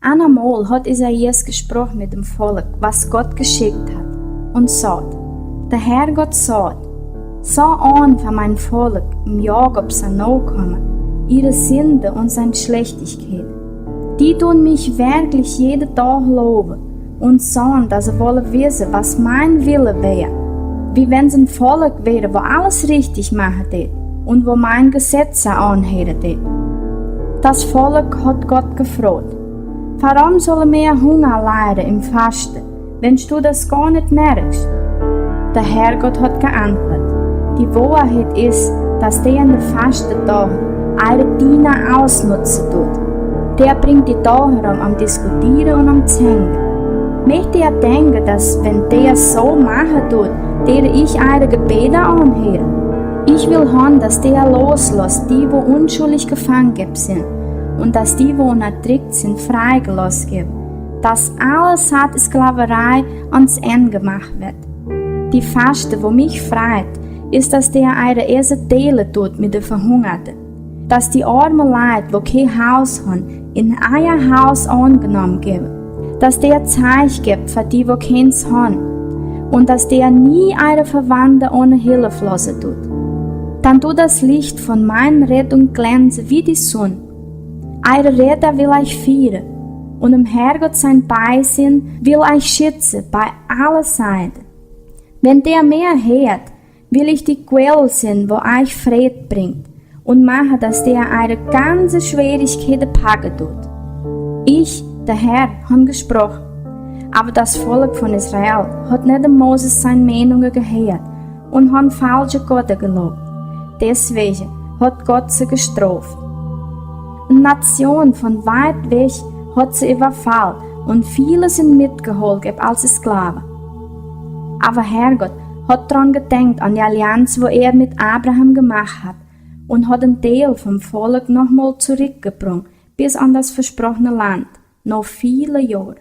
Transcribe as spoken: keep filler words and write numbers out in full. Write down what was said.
Anermol hat Esaias gesprochen mit dem Volk, was Gott geschickt hat, und sagt: Der Herrgott sagt: Sah an für mein Volk, dem Jakob sein Nachkommen, ihre Sünde und seine Schlechtigkeit. Die tun mich wirklich jeden Tag loben und sagen, dass sie wollen wissen, was mein Wille wäre, wie wenn sie ein Volk wären, wo alles richtig machen tät und wo mein Gesetz anhören tät. Das Volk hat Gott gefragt: Warum sollen wir Hunger leiden im Fasten, wenn du das gar nicht merkst? Der Herrgott hat geantwortet: Die Wahrheit ist, dass der in der Fastentag eure Diener ausnutzen tut. Der bringt die Tage am, am Diskutieren und am Zängen. Möchte er denken, dass, wenn der so machen tut, der ich eure Gebete anhöre? Ich will haben, dass der loslässt, die, wo unschuldig gefangen sind, und dass die, wo unterdrückt sind, freigelassen werden. Dass alle Sklaverei ans Ende gemacht wird. Die Fasten, wo mich freut, ist, dass der eure Esse teilen tut mit den Verhungerten. Dass die armen Leute, wo kein Haus haben, in euer Haus angenommen werden. Dass der Zeug gibt für die, wo keins haben. Und dass der nie eure Verwandten ohne Hilfe lassen tut. Dann tut das Licht von meiner Rettung glänzen wie die Sonne. Eure Retter will euch führen, und dem Herrgott sein Beisein will euch schützen bei allen Seiten. Wenn der mir hört, will ich die Quelle sein, wo euch Frieden bringt, und machen, dass der eure ganze Schwierigkeiten packen tut. Ich, der Herr, habe gesprochen. Aber das Volk von Israel hat nicht dem Moses seine Meinungen gehört und haben falsche Götter gelobt. Deswegen hat Gott sie gestraft. Eine Nation von weit weg hat sie überfallen und viele sind mitgeholt als Sklaven. Aber Herrgott hat daran gedacht, an die Allianz, wo er mit Abraham gemacht hat, und hat einen Teil vom Volk nochmal zurückgebracht bis an das versprochene Land, nach viele Jahre.